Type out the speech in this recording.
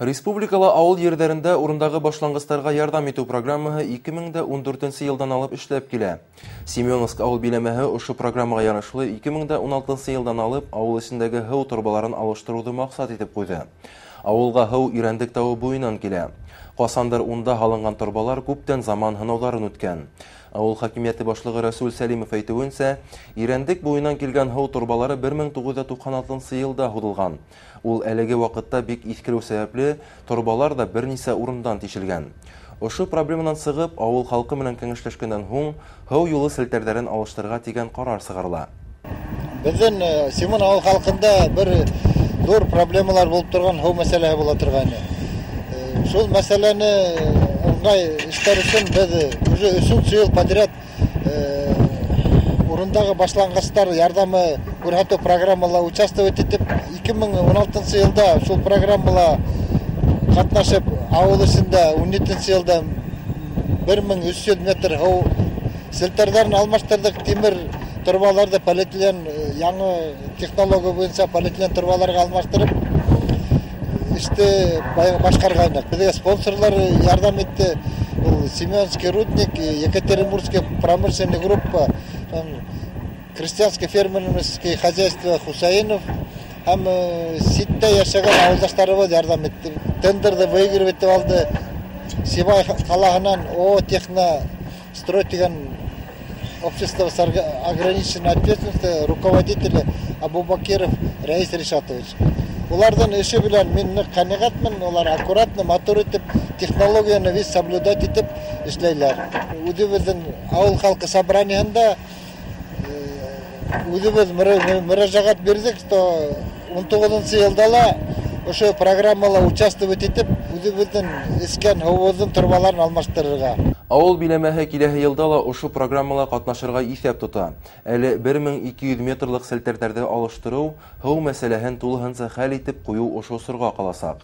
Республикала ауыл ерҙәрендә урындағы башланғыстарға ярҙам итеү программаһы 2014 йылдан алып эшләп килә. Семеновск ауыл биләмәһе ошо программаға ярашлы 2016 йылдан алып ауыл эсендәге һыу торбаларын алыштырыуҙы маҡсат итеп ҡуйҙы. Ауылға һыу Ирәндек тауы буйынан килә. Ҡасандыр унда һалынған торбалар күптән заман һынауҙарын үткән. Ауыл хакимиәте башлығы Рәсүл Сәлимов әйтеүенсә, Ирәндек буйынан килгән һыу торбалары 1996 йылда һуҙылған. Ул әлеге ваҡытта бик иҫкереү сәбәпле торбалар ҙа бер нисә урындан тишелгән. Ошо проблеманан сығып, ауыл халҡы менән кәңәшләшкәндән һуң һыу юлы селтәрҙәрен алыштырырға тигән ҡарар сығарыла. Беҙҙең Семен ауыл халҡында бер ҙур проблемалар булып торған һыу мәсьәләһе була торғайны. Шул мәсьәләне ыңғай эштәр өсөн беҙ уже өсөнсө йыл подряд урындағы башланғыстар ярҙамы күрһәтеү программала участвовать итеп, 2016 йылда шул программала ҡатнашып, ауыл эсендә 17 йылда 1300 метр һыу селтәрҙәрен алмаштырҙыҡ, тимер торбаларҙы полиэтилен яңы технология буйынса полиэтилен торбаларға алмаштырып эште башҡарғайныҡ. Беҙгә спонсорлар ярҙам итте. Ул Семеновский рудник, Екатеринбургская промышленная группа, крестьянское фермерское хозяйство Хусаинов һәм ситтә йәшәгән ауылдаштарыбыҙ ярҙам итте. Тендерҙы выигрывать итеп алды. Сибай ҡалаһынан О Технострой тигән общество с ограниченной ответственностью, руководителе Абубакиров Раис Решатович. Уларҙың эше белән мин ныҡ ҡәнәғәтмен, улар аккуратно, матур итеп, технологияны весь соблюдать итеп эшләйләр. Үҙебеҙҙең ауыл халҡы собраниеһында үҙебеҙ мөрәжәғәт бирҙек, что 19 йылда ла ошо программала участвовать итеп, үҙебеҙҙең эскән һыуыбыҙҙың торбаларын алмаштырырға. Ауыл биләмәһе киләһе йылда ла ошо программала ҡатнашырға иҫәп тота. Әле 1200 метрлыҡ селтәрҙәрҙе алыштырыу һыу мәсьәләһен тулыһынса хәл итеп ҡуйыу ошо осорға ҡаласаҡ.